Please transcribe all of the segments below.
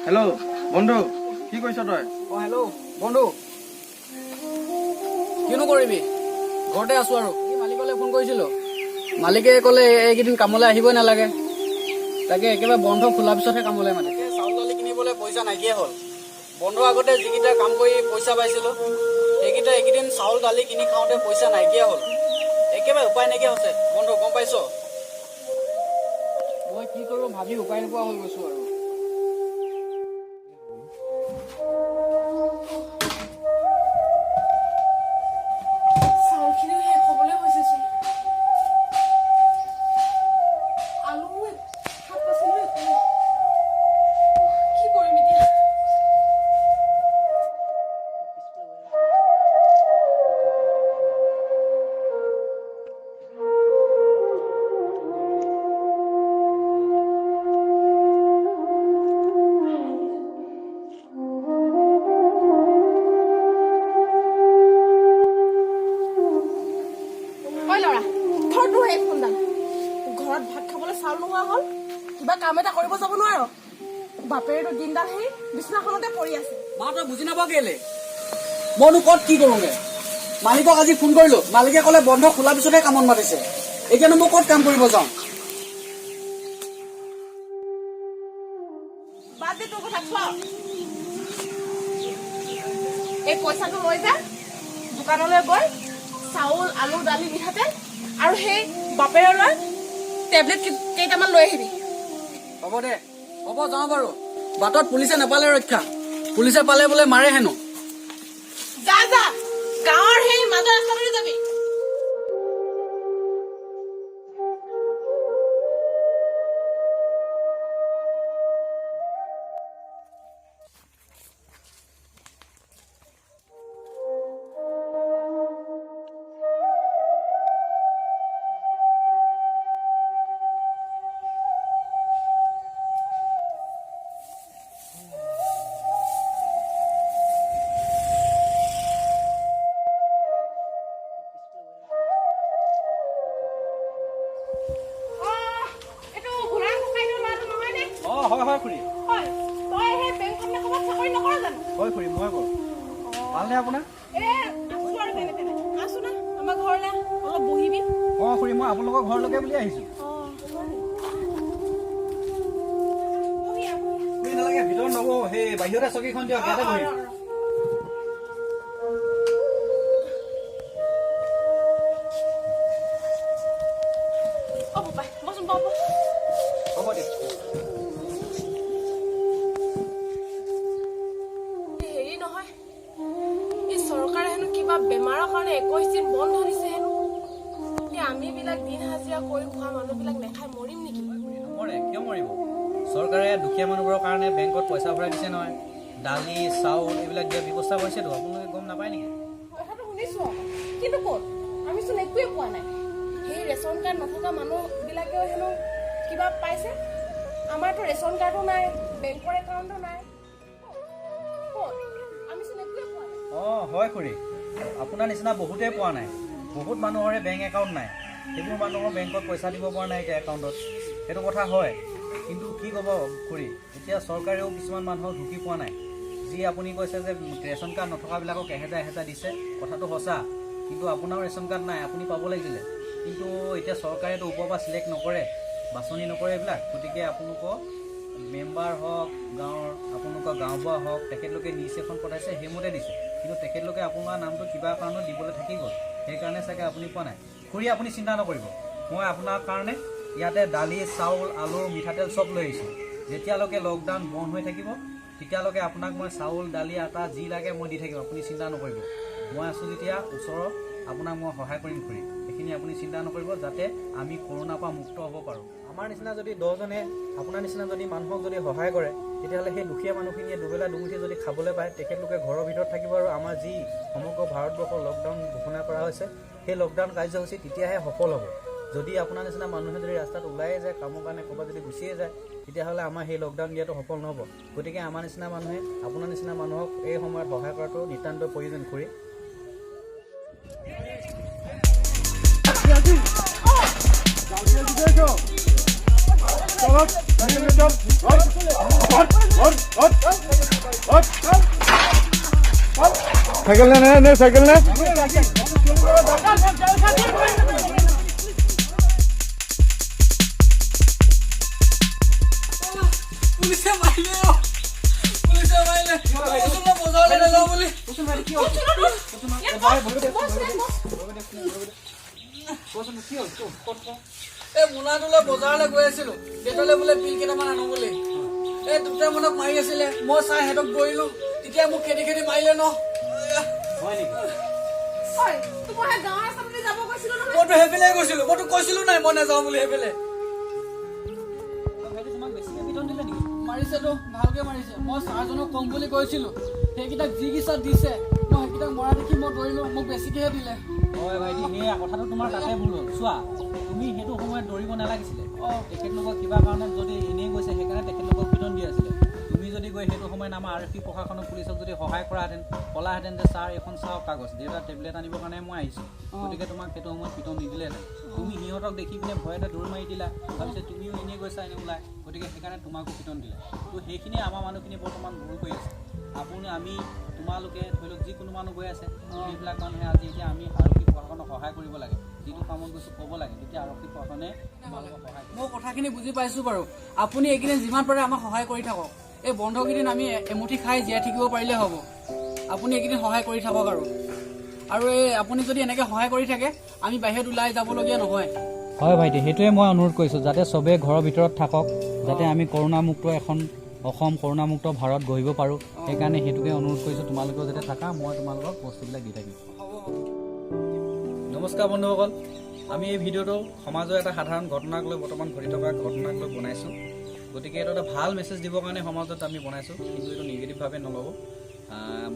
Hello' বন্ধু, কি কৰিছ তই? অ হেল্ল' বন্ধু, কিনো কৰিবি, ঘৰতে আছো। আৰু এই মালিকলৈ ফোন কৰিছিলো, মালিকে ক'লে এইকেইদিন কামলৈ আহিবই নালাগে। তাকে একেবাৰে বন্ধ খোলাৰ পিছতহে কামলৈ মাতে। চাউল দালি কিনিবলৈ পইচা নাইকিয়া হ'ল। বন্ধৰ আগতে যিকেইটা কাম কৰি পইচা পাইছিলো, সেইকেইটা এইকেইদিন চাউল দালি কিনি খাওঁতে পইচা নাইকিয়া হ'ল। একেবাৰে উপায় নাইকিয়া হৈছে বন্ধু, গম পাইছ? মই কি কৰোঁ ভাবি উপায় নোপোৱা হৈ গৈছো আৰু। চাউলখিনিও শেষ হ'বলৈ হৈছেচোন, আলুও, শাক পাচলিও একো নাই। কি কৰিম এতিয়া? ঐ ল'ৰা, থ তোৰ সেই ফোনডাল। ঘৰত ভাত খাবলৈ চাউল নোহোৱা হ'ল, কিবা কাম এটা কৰিব যাব নোৱাৰ? বাপেৰেতো দিনডাল সেই বিচনাখনতে পৰি আছে। মা, তই বুজি নাপাৱ কেলে? মইনো ক'ত কি কৰোঁগে? মালিকক আজি ফোন কৰিলো, মালিকে ক'লে বন্ধ খোলাৰ পিছতহে কামত মাতিছে। এতিয়ানো মই ক'ত কাম কৰিব যাওঁ? বাদ দে তোৰ কথা, থ। এই পইচাটো লৈ যা, দোকানলৈ গৈ চাউল, আলু, দালি, মিঠাতেল আৰু সেই বাপেৰলৈ টেবলেট কেইটামান লৈ আহিবি। হ'ব দে, হ'ব, যাওঁ বাৰু। বাটত পুলিচে নাপালে ৰক্ষা, পুলিচে পালে বোলে মাৰে হেনো। যা যা, গাঁৱৰ সেই মাজৰ ৰাস্তাটোলৈ যাবি। অ, এইটো ঘোঁৰা ককাইদেউৰ ল'ৰাটো নহয়নে? অ হয় হয় খুৰী। হয়, তই সেই বেংকত নে ক'ৰবাত চাকৰি নকৰ জানো? হয় খুৰী, মই কৰোঁ। ভালনে আপোনাৰ? এ আছো আৰু যেনে তেনে আছো। না, আমাৰ ঘৰলে অলপ বহিবি। অ খুৰী, মই আপোনালোকৰ ঘৰলৈকে বুলি আহিছোঁ। অ, বহি আহ, বহি আহ। খুৰী, নালাগে, ভিতৰত নবহো। সেই বাহিৰতে চকীখন দিয়ক, ইয়াতে অ, বহিম। ৰ, ৰ। অ বোপাই, বচোন, বহ বহ। হ'ব দিয়ক। এই হেৰি নহয়, এই চৰকাৰে হেনো কিবা বেমাৰৰ কাৰণে 21 দিন বন্ধ দিছে হেনো। এই আমিবিলাক দিন হাজিৰা কৰি খোৱা মানুহবিলাক নেখাই মৰিম নেকি? নমৰে, কিয় মৰিব? চৰকাৰে দুখীয়া মানুহবোৰৰ কাৰণে বেংকত পইচা ভৰাই দিছে নহয়। দালি, চাউল এইবিলাক দিয়াৰ ব্যৱস্থা কৰিছেতো, আপোনালোকে গম নাপায় নেকি? কথাটো শুনিছো আকৌ, কিন্তু ক'ত? আমিচোন একোৱে পোৱা নাই। সেই ৰেচন কাৰ্ড নথকা মানুহবিলাকেও হেনো কিবা পাইছে। আমাৰতো ৰেচন কাৰ্ডো নাই, বেংকৰ একাউণ্টো নাই। ক'ত? আমিচোন একোৱে পোৱা নাই। অঁ হয় খুৰী, আপোনাৰ নিচিনা বহুতেই পোৱা নাই। বহুত মানুহৰে বেংক একাউণ্ট নাই, সেইবোৰ মানুহৰ বেংকত পইচা দিব পৰা নাই এতিয়া একাউণ্টত। সেইটো কথা হয়, কিন্তু কি ক'ব খুৰী, এতিয়া চৰকাৰেও কিছুমান মানুহক ঢুকি পোৱা নাই। যি আপুনি কৈছে যে ৰেচন কাৰ্ড নথকাবিলাকক এহেজাৰ এহেজাৰ দিছে, কথাটো সঁচা। কিন্তু আপোনাৰো ৰেচন কাৰ্ড নাই, আপুনি পাব লাগিছিলে। কিন্তু এতিয়া চৰকাৰেতো ওপৰৰ পৰা চিলেক্ট নকৰে, বাছনি নকৰে এইবিলাক। গতিকে আপোনালোকৰ মেম্বাৰ হওক, গাঁৱৰ আপোনালোকৰ গাঁওবুঢ়া হওক, তেখেতলোকে লিষ্ট এখন পঠাইছে, সেইমতে দিছে। কিন্তু তেখেতলোকে আপোনাৰ নামটো কিবা কাৰণত দিবলৈ থাকি গ'ল, সেইকাৰণে চাগে আপুনি পোৱা নাই। খুৰী, আপুনি চিন্তা নকৰিব, মই আপোনাৰ কাৰণে ইয়াতে দালি, চাউল, আলু, মিঠাতেল চব লৈ আহিছোঁ। যেতিয়ালৈকে লকডাউন বন্ধ হৈ থাকিব, তেতিয়ালৈকে আপোনাক মই চাউল, দালি, আটা যি লাগে মই দি থাকিম। আপুনি চিন্তা নকৰিব, মই আছোঁ যেতিয়া ওচৰত, আপোনাক মই সহায় কৰিম খুৰী। সেইখিনি আপুনি চিন্তা নকৰিব, যাতে আমি কৰোণাৰ পৰা মুক্ত হ'ব পাৰোঁ। আমাৰ নিচিনা যদি 10জনে আপোনাৰ নিচিনা যদি মানুহক যদি সহায় কৰে, তেতিয়াহ'লে সেই দুখীয়া মানুহখিনিয়ে দুবেলা দুমুঠি যদি খাবলৈ পায়, তেখেতলোকে ঘৰৰ ভিতৰত থাকিব আৰু আমাৰ যি সমগ্ৰ ভাৰতবৰ্ষৰ লকডাউন ঘোষণা কৰা হৈছে, সেই লকডাউন কাৰ্যসূচী তেতিয়াহে সফল হ'ব। যদি আপোনাৰ নিচিনা মানুহে যদি ৰাস্তাত ওলায়ে যায়, কামৰ কাৰণে ক'ৰবাত যদি গুচিয়ে যায়, তেতিয়াহ'লে আমাৰ সেই লকডাউন দিয়াটো সফল নহ'ব। গতিকে আমাৰ নিচিনা মানুহে আপোনাৰ নিচিনা মানুহক এই সময়ত সহায় কৰাটো নিতান্ত প্ৰয়োজন খুৰী। চাইকেল নে নে চাইকেল নে। পুলিচে মাৰিলে অ। পুলিচে মাৰিলে। কৈছো মই বজাৰলৈ নাযাওঁ বুলি। এই মোনাটোলৈ বজাৰলৈ গৈ আছিলো, দেউতালৈ বোলে পিল কেইটামান আনো বুলি। এই দুটামানক মাৰি আছিলে, মই চাই সিহঁতক দৌৰিলো, তেতিয়া মোক খেদি খেদি মাৰিলে ন। হয় নেকি? ঐ, তোক মই সেই গাঁৱৰ ৰাস্তাটোদি যাব কৈছিলো নহয়। মইতো সেইফালে গৈছিলো, মইতো কৈছিলো নাই মই নাযাওঁ বুলি সেইফালে। ভাইটি, তোমাক বেছিকে পিটন দিলে নেকি? মাৰিছেতো, ভালকে মাৰিছে। মই ছাৰজনক কম বুলি কৈছিলো, সেইকেইটাক যিকেইটা দিছে, মই সেইকেইটাক মৰা দেখি মই দৌৰিলো, মোক বেছিকেহে দিলে। হয় ভাইটি, সেয়া কথাটো তোমাৰ তাতে ভুল হ'ল। চোৱা, তুমি সেইটো সময়ত দৌৰিব নালাগিছিলে। তেখেতলোকক কিবা কাৰণত যদি এনেই গৈছে, সেইকাৰণে তেখেতলোকক পিটন দি আছিলে। তুমি যদি গৈ সেইটো সময়ত আমাৰ আৰক্ষী প্ৰশাসনক, পুলিচক যদি সহায় কৰাহেঁতেন, ক'লাহেঁতেন যে ছাৰ এইখন চাওক কাগজ, দেউতা টেবলেট আনিবৰ কাৰণে মই আহিছোঁ, গতিকে তোমাক সেইটো সময়ত পিটন নিদিলেহেঁতেন। তুমি সিহঁতক দেখি পিনে ভয়তে দৌৰ মাৰি দিলা, তাৰপিছত তুমিও এনেই গৈছা এনেই ওলাই, গতিকে সেইকাৰণে তোমাকো পিটন দিলে। তো সেইখিনিয়ে আমাৰ মানুহখিনি বৰ্তমান ভুল কৰি আছে। আপুনি, আমি, তোমালোকে ধৰি লওক যিকোনো মানুহ গৈ আছে, সেইবিলাক মানুহে আজি এতিয়া আমি আৰক্ষী প্ৰশাসনক সহায় কৰিব লাগে। যিটো কামত গৈছোঁ ক'ব লাগে, তেতিয়া আৰক্ষী প্ৰশাসনে তোমালোকক সহায় কৰিব। মই কথাখিনি বুজি পাইছো বাৰু। আপুনি এইকেইদিন যিমান পাৰে আমাক সহায় কৰি থাকক। এই বন্ধকেইদিন আমি এমুঠি খাই জীয়াই থাকিব পাৰিলে হ'ব। আপুনি এইকেইদিন সহায় কৰি থাকক আৰু আৰু এই আপুনি যদি এনেকে সহায় কৰি থাকে, আমি বাহিৰত ওলাই যাবলগীয়া নহয়। হয় ভাইটি, সেইটোৱে মই অনুৰোধ কৰিছোঁ, যাতে চবেই ঘৰৰ ভিতৰত থাকক, যাতে আমি কৰোণামুক্ত এখন অসম, কৰোণামুক্ত ভাৰত গঢ়িব পাৰোঁ। সেইকাৰণে সেইটোকে অনুৰোধ কৰিছোঁ, তোমালোকেও যাতে থাকা, মই তোমালোকক বস্তুবিলাক দি থাকিম। হ'ব হ'ব। নমস্কাৰ বন্ধুসকল, আমি এই ভিডিঅ'টো সমাজৰ এটা সাধাৰণ ঘটনাক লৈ, বৰ্তমান ঘটি থকা ঘটনাক লৈ বনাইছোঁ। গতিকে এইটো এটা ভাল মেছেজ দিবৰ কাৰণে সমাজত আমি বনাইছোঁ, কিন্তু এইটো নিগেটিভভাৱে নল'ব।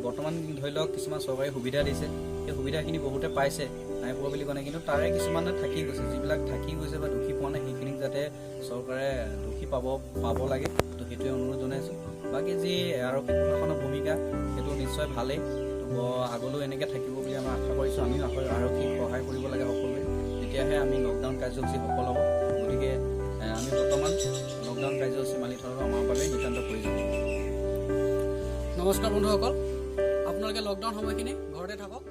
বৰ্তমান ধৰি লওক কিছুমান চৰকাৰী সুবিধা দিছে, সেই সুবিধাখিনি বহুতে পাইছে, নাই পোৱা বুলি কোৱা নাই, কিন্তু তাৰে কিছুমানে থাকি গৈছে। যিবিলাক থাকি গৈছে বা দোষী পোৱা নাই, সেইখিনিক যাতে চৰকাৰে দোষী পাব লাগে, তো সেইটোৱে অনুৰোধ জনাইছোঁ। বাকী যি আৰক্ষী প্ৰশাসনৰ ভূমিকা, সেইটো নিশ্চয় ভালেই, তো আগলৈও এনেকৈ থাকিব বুলি আমি আশা কৰিছোঁ। আমিও আৰক্ষীক সহায় কৰিব লাগে সকলোৱে, তেতিয়াহে আমি লকডাউন কাৰ্যসূচী সফল হ'ব। গতিকে আমি বৰ্তমান লকডাউন কাৰ্যসূচী মানি থকাটো আমাৰ বাবে নিতান্ত প্ৰয়োজন। নমস্কাৰ বন্ধুসকল, আপোনালোকে লকডাউন সময়খিনি ঘৰতে থাকক।